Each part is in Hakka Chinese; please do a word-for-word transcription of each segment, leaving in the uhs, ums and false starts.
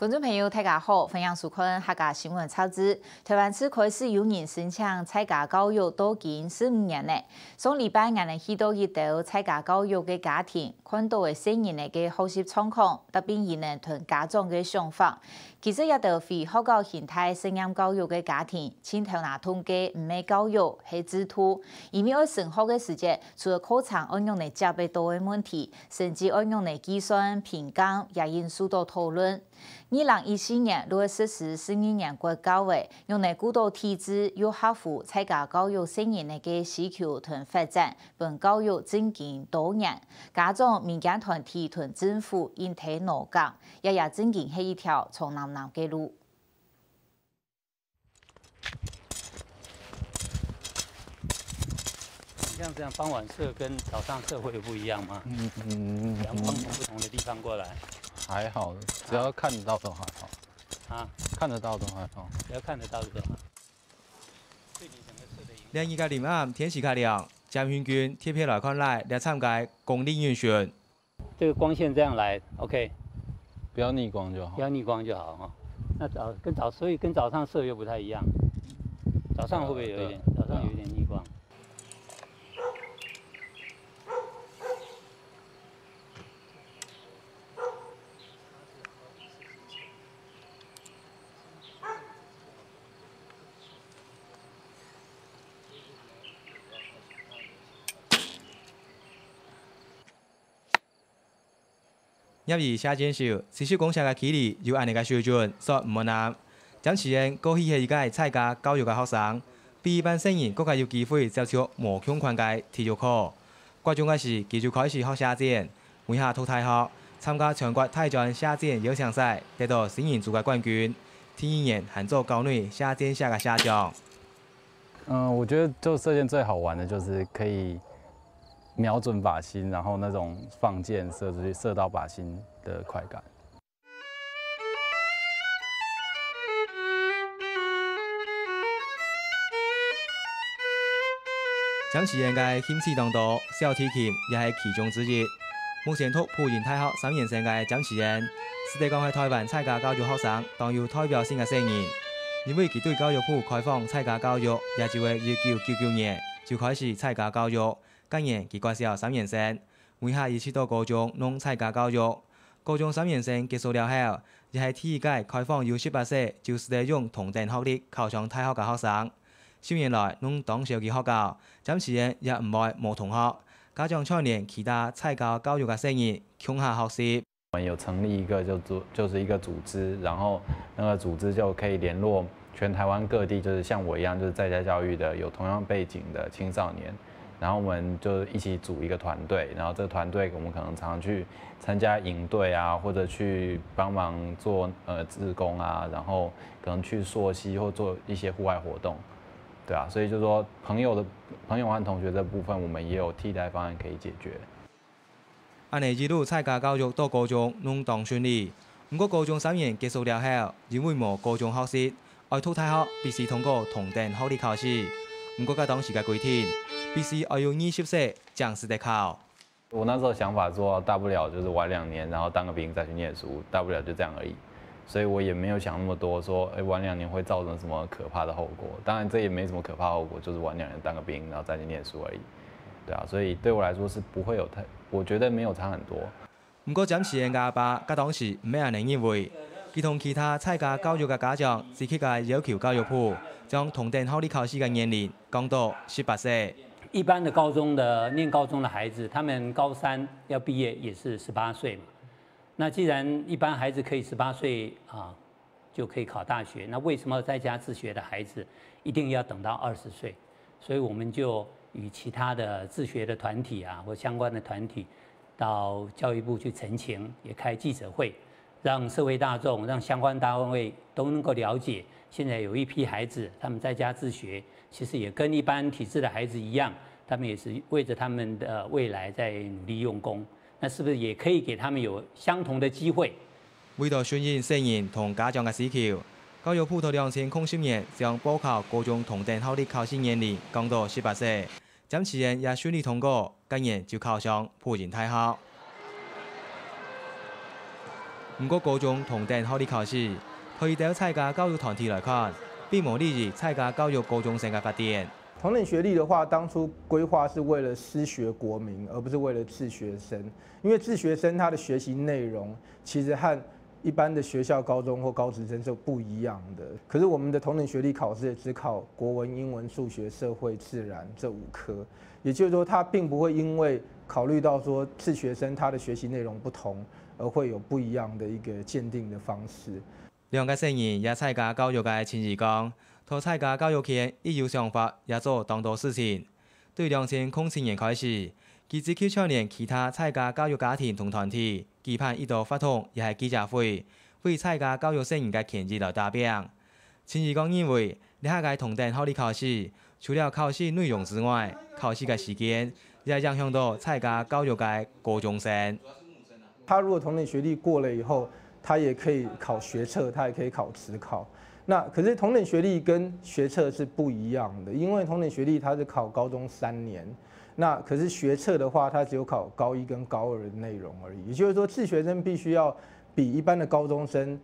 觀眾朋友，大家好，歡迎收看客家新聞雜誌。臺灣自開始有人申請在家教育到今十五年了。上禮拜，𠊎等去到一兜在家教育个家庭，看到个細人仔个學習狀況，搭配佢等同家長个想法。其實，這兜非學校形態實驗教育个家庭，盡頭那痛个毋係教育，係制度。因為愛升學个時節，除了課程愛仰般接得到个問題，甚至愛仰般計算、評鑑，也應受到討論。 二零一四年，六月實施十二年國教仔，仰般顧到體制又合乎在家教育細人仔个需求同發展，分教育正經多元。家長、民間團體同政府應提腦幹，這也正經係一條長淰淰个路。 你像這樣傍晚射跟早上射會有不一樣嗎？嗯嗯，陽光從不同的地方過來。還好，只要看得到都還好。啊，看得到都還好。只要看得到就好。對你整個射的影響。這日个臨暗天時較涼，詹興軍特別來看倈這站个光力運算。 這個光線這樣來，OK，不要逆光就好。不要逆光就好哈。那早，跟早，所以跟早上射又不太一樣。早上會不會有一點？呃，對啊。早上有一點逆光。 業餘射箭手，四十公尺个距離有恁呢个水準，算毋會難。詹啟彥過去係一個在家教育个學生，比一般細人更加有機會接觸無共款个體育課。國中个時，佢就開始學射箭，尾下讀大學，參加全國大專射箭邀請賽，得到新人組个冠軍。第二年還做校內射箭社个社長。嗯，我覺得就射箭最好玩的就是可以瞄準靶心，然後那種放箭射出去，射到靶心的快感。 詹啟彥个興趣當多，小提琴也係其中之一。目前讀輔仁大學三年生个詹啟彥，使得講係臺灣在家教育學生當有代表性个細人，因為佢對教育部開放在家教育，也就係一九九九年就開始在家教育， 該年佢國小三年生，尾下一直到高中攏在家教育。高中三年生結束了後，也係第一個開放有十八歲就使得用同等學歷考上大學个學生。十年來攏當少个學校，詹啟彥也毋會無同學，加上串聯其他在家教育个細人共下學習。 我們有成立一個就組，就是一個組織，然後那個組織就可以聯絡全台灣各地，就是像我一樣，就是在家教育的，有同樣背景的青少年，然後我們就一起組一個團隊，然後這個團隊我們可能常常去參加營隊啊，或者去幫忙做，呃，志工啊，然後可能去溯溪或做一些戶外活動，對啊，所以就是說朋友的，朋友和同學這部分，我們也有替代方案可以解決。 恁呢一路在家教育到高中攏當順利。毋過高中三年結束了後，因為無高中學歷，愛讀大學必須通過同等學歷考試。毋過該當時个規定，必須愛有二十歲正使得考。我那時候想法說，大不了就是晚兩年，然後當個兵再去念書，大不了就這樣而已。所以我也沒有想那麼多，說，哎，晚兩年會造成什麼可怕的後果。當然，這也沒什麼可怕的後果，就是晚兩年當個兵，然後再去念書而已。對啊，所以對我來說是不會有太，我覺得沒有差很多。毋過詹啟彥个阿爸，該當時毋係恁呢認為，佢同其他在家教育个家長積極个要求教育部，將同等學歷考試个年齡降到十八歲。一般的高中的，念高中的孩子，他們高三要畢業也是十八歲嘛。那既然一般孩子可以十八歲啊，就可以考大學，那為什麼在家自學的孩子一定要等到二十歲？所以我們就與其他的自學的團體啊，或相關的團體，到教育部去陳情，也開記者會，讓社會大眾、讓相關單位都能夠了解，現在有一批孩子，他們在家自學，其實也跟一般體制的孩子一樣，他們也是為著他們的未來在努力用功。那是不是也可以給他們有相同的機會？為著順應細人同家長个需求，教育部在兩千空十年將報考高中同等學歷考試年齡降到十八歲，詹啟彥也順利通過，該年就考上輔仁大學。毋過高中同等學歷考試，對一兜在家教育團體來看，並無利於在家教育高中生个發展。同等學歷的話，當初規劃是為了私學國民，而不是為了自學生。因為自學生他的學習內容其實和一般的學校高中或高職生是不一樣的。可是我們的同等學歷考試只考國文、英文、數學、社會、自然這五科，也就是說，他並不會因為考慮到說自學生他的學習內容不同，而會有不一樣的一個鑑定的方式。兩個細人也在家教育个秦怡講，在在家教育圈已有想法，也做當多事情。對兩千空七年開始，佢積極串聯其他在家教育家庭同團體，舉辦一兜活動也係記者會，為在家教育細人个權益來打拚。秦怡講認為，這下个同等學歷考試，除了考試內容之外，考試个時間也影響到在家教育个高中生。他如果同等學歷過了以後，他也可以考學測，他也可以考指考。那可是同等學歷跟學測是不一樣的，因為同等學歷它是考高中三年，那可是學測的話，它只有考高一跟高二的內容而已。也就是說，自學生必須要比一般的高中生，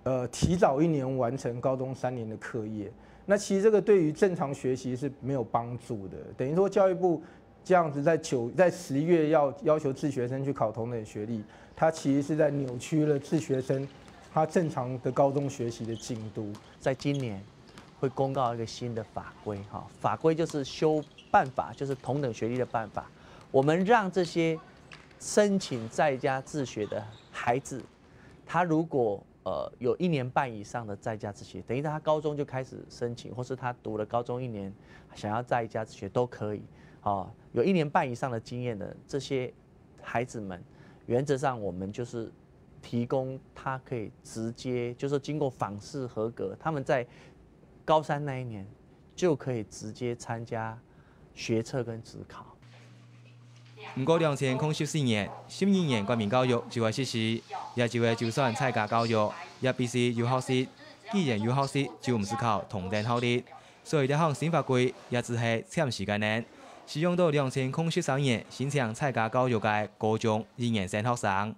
呃，提早一年完成高中三年的課業。那其實這個對於正常學習是沒有幫助的。等於說，教育部這樣子在九在十一月要要求自學生去考同等學歷，它其實是在扭曲了自學生他正常的高中學習的進度。在今年会公告一个新的法规哈，法规就是修办法，就是同等学历的办法。我们让这些申请在家自学的孩子，他如果呃有一年半以上的在家自学，等于他高中就开始申请，或是他读了高中一年，想要在家自学都可以。哦，有一年半以上的经验的这些孩子们，原则上我们就是提供他可以直接，就是经过访视合格，他们在高三那一年就可以直接参加学测跟指考。毋過兩千空十四年、十二年國民教育就會實施，也就會就算在家教育，也必須有學習。既然有學習，就毋使考同等學歷。所以這項新法規也只係暫時个呢，適用到兩千空十三年申請在家教育个高中一年生學生。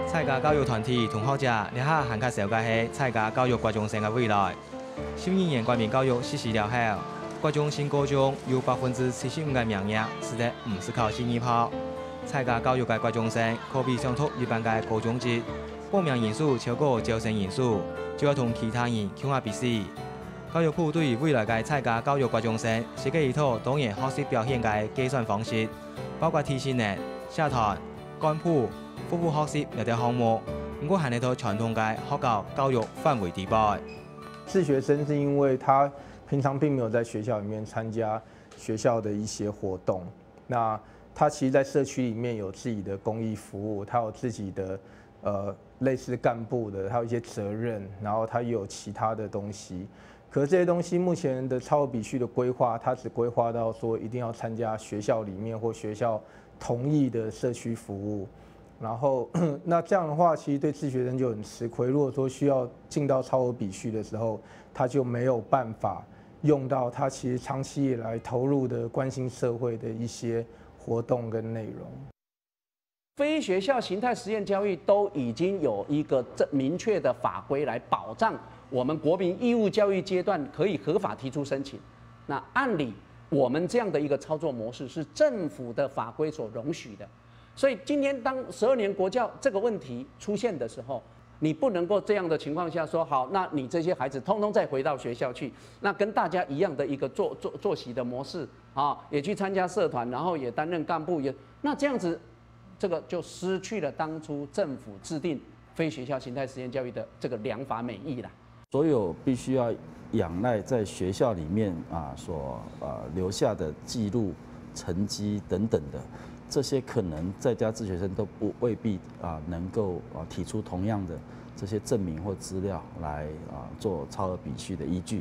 在家教育團體同學者這下還較愁个係在家教育國中生个未來。十二年國民教育實施了後，國中升高中有百分之七十五个名額使得毋使考試二炮。在家教育个國中生可比上讀一般个高中職，報名人數超過招生人數，就愛同其他人共下比試。 教育部對於未來个在家教育國中生設計一套多元學習表現个計算方式，包括體適能、社團、幹部、服務學習這兜項目，毋過還係在傳統个學校教育範圍底背。自學生是因為他平常並沒有在學校裡面參加學校的一些活動，那他其實在社區裡面有自己的公益服務，他有自己的呃類似幹部的，他有一些責任，然後他又有其他的東西。可是這些東西目前的超額比序的規劃，它只規劃到說一定要參加學校裡面或學校同意的社區服務。然後，那這樣的話，其實對自學生就很吃虧。如果說需要進到超額比序的時候，他就沒有辦法用到他其實長期以來投入的關心社會的一些活動跟內容。非學校形態實驗教育都已經有一個這明確的法規來保障我們國民義務教育階段可以合法提出申請。那按理我們這樣的一個操作模式是政府的法規所容許的，所以今天當十二年國教這個問題出現的時候，你不能夠這樣的情況下說好，那你這些孩子通通再回到學校去，那跟大家一樣的一個作作作息的模式啊，也去參加社團，然後也擔任幹部，也那這樣子，這個就失去了當初政府制定非學校形態實驗教育的這個良法美意啦。所有必須要仰賴在學校裡面啊所呃留下的記錄、成績等等的，這些可能在家自學生都不未必啊能夠啊提出同樣的這些證明或資料來啊做超額比序的依據。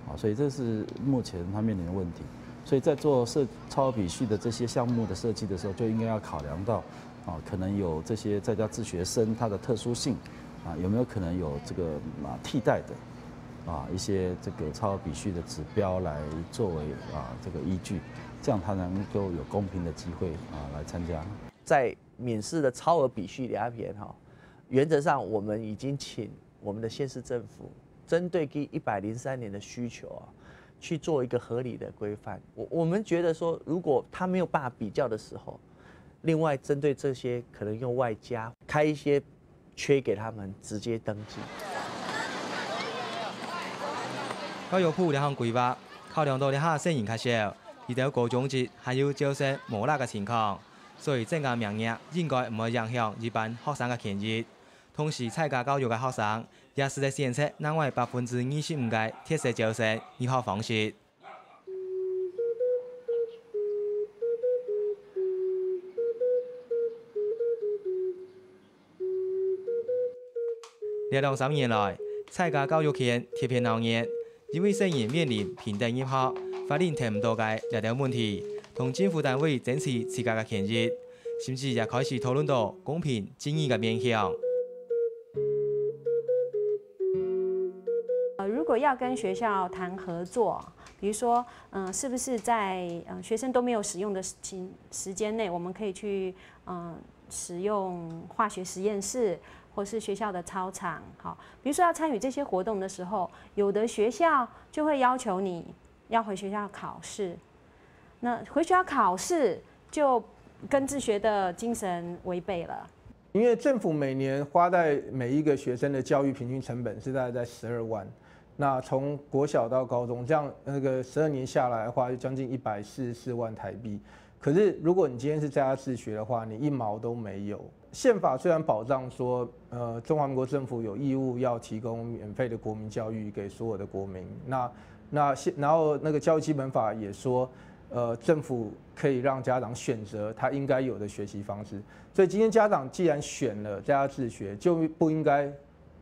啊，所以這是目前他面臨的問題。所以在做設超額比序的這些項目的設計的時候，就應該要考量到，啊，可能有這些在家自學生他的特殊性，啊，有沒有可能有這個啊替代的，啊一些這個超額比序的指標來作為啊這個依據。这样他能够有公平的机会啊来参加。在免试的超额比序里面哈，原则上我们已经请我们的县市政府针对第一百零三年的需求啊，去做一个合理的规范。我我们觉得说，如果他没有办法比较的时候，另外针对这些可能用外加开一些缺给他们直接登记。教育部這項規劃，考量到這下細人較少，佢兜高中職還有招生無罅个情況，所以增加名額應該毋會影響一般學生个權益。同時，在家教育个學生也使得選擇另外百分之二十五个特色招生入學方式。 這兩三年來，在家教育圈特別鬧熱，因為細人面臨平等入學、法令聽毋到个這兜問題，同政府單位爭取自家个權益，甚至也開始討論到公平正義个面向。呃，如果要跟学校谈合作，比如说，嗯、是不是在嗯、呃学生都没有使用的时间时间内，我们可以去嗯、呃使用化学实验室，或是学校的操场，好，比如说要参与这些活动的时候，有的学校就会要求你要回学校考试，那回学校考试就跟自学的精神违背了。因为政府每年花在每一个学生的教育平均成本是大概在十二万，那从国小到高中，这样那个十二年下来的话，就将近一百四十四万台币。可是如果你今天是在家自学的话，你一毛都没有。宪法虽然保障说，呃，中华民国政府有义务要提供免费的国民教育给所有的国民，那那现然后那个教育基本法也说，呃，政府可以让家长选择他应该有的学习方式。所以今天家长既然选了在家自学，就不应该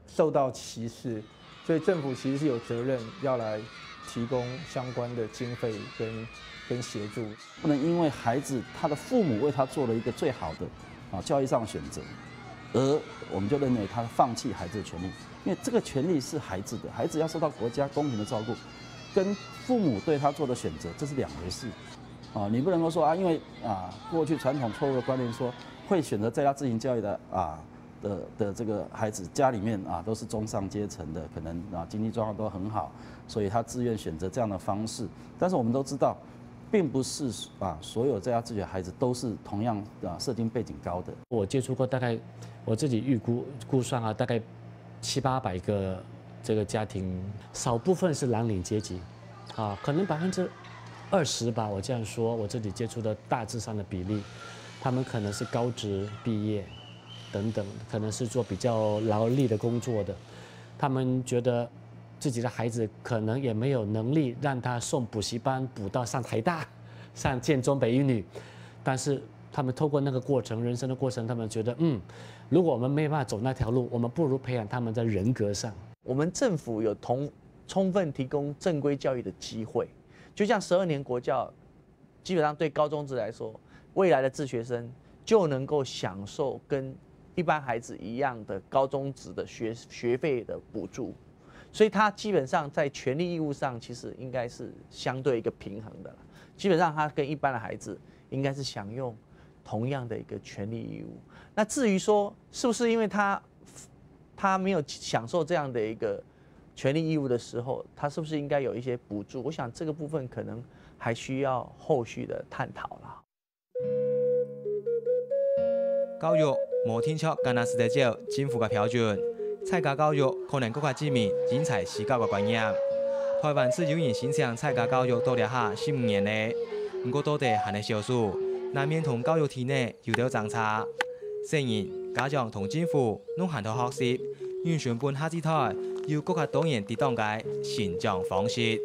受到歧视。所以政府其实是有责任要来提供相关的经费跟跟协助。不能因为孩子他的父母为他做了一个最好的啊教育上的选择，而我们就认为他放弃孩子的权利，因为这个权利是孩子的，孩子要受到国家公平的照顾，跟父母对他做的选择这是两回事。啊，你不能够说啊，因为啊过去传统错误的观念说会选择在家自行教育的啊的的这个孩子家里面啊都是中上阶层的，可能啊经济状况都很好，所以他自愿选择这样的方式。但是我们都知道，并不是啊所有在家自学的孩子都是同样啊社经背景高的。我接触过大概我自己预估估算啊，大概七八百个这个家庭，少部分是蓝领阶级，啊，可能百分之二十吧，我这样说，我自己接触的大致上的比例，他们可能是高职毕业等等，可能是做比较劳力的工作的，他们觉得自己的孩子可能也没有能力让他送补习班补到上台大，上建中北一女，但是他们透过那个过程，人生的过程，他们觉得，嗯，如果我们没办法走那条路，我们不如培养他们在人格上。我们政府有同充分提供正规教育的机会，就像十二年国教，基本上对高中职来说，未来的自学生就能够享受跟一般孩子一样的高中职的学学费的补助，所以他基本上在权利义务上其实应该是相对一个平衡的啦。基本上他跟一般的孩子应该是享用同样的一个权利义务。那至于说是不是因为他他没有享受这样的一个权利义务的时候，他是不是应该有一些补助？我想这个部分可能还需要后续的探讨啦。教育無定著干焦使得照政府个標準，在家教育可能更加證明因材施教个觀念。台灣只有人申請在家教育到這下十五年了，毋過到底還係少數，難免同教育體系有兜爭差。細人、家長同政府攏還在學習，永續分下一代有更加多元得當个成長方式。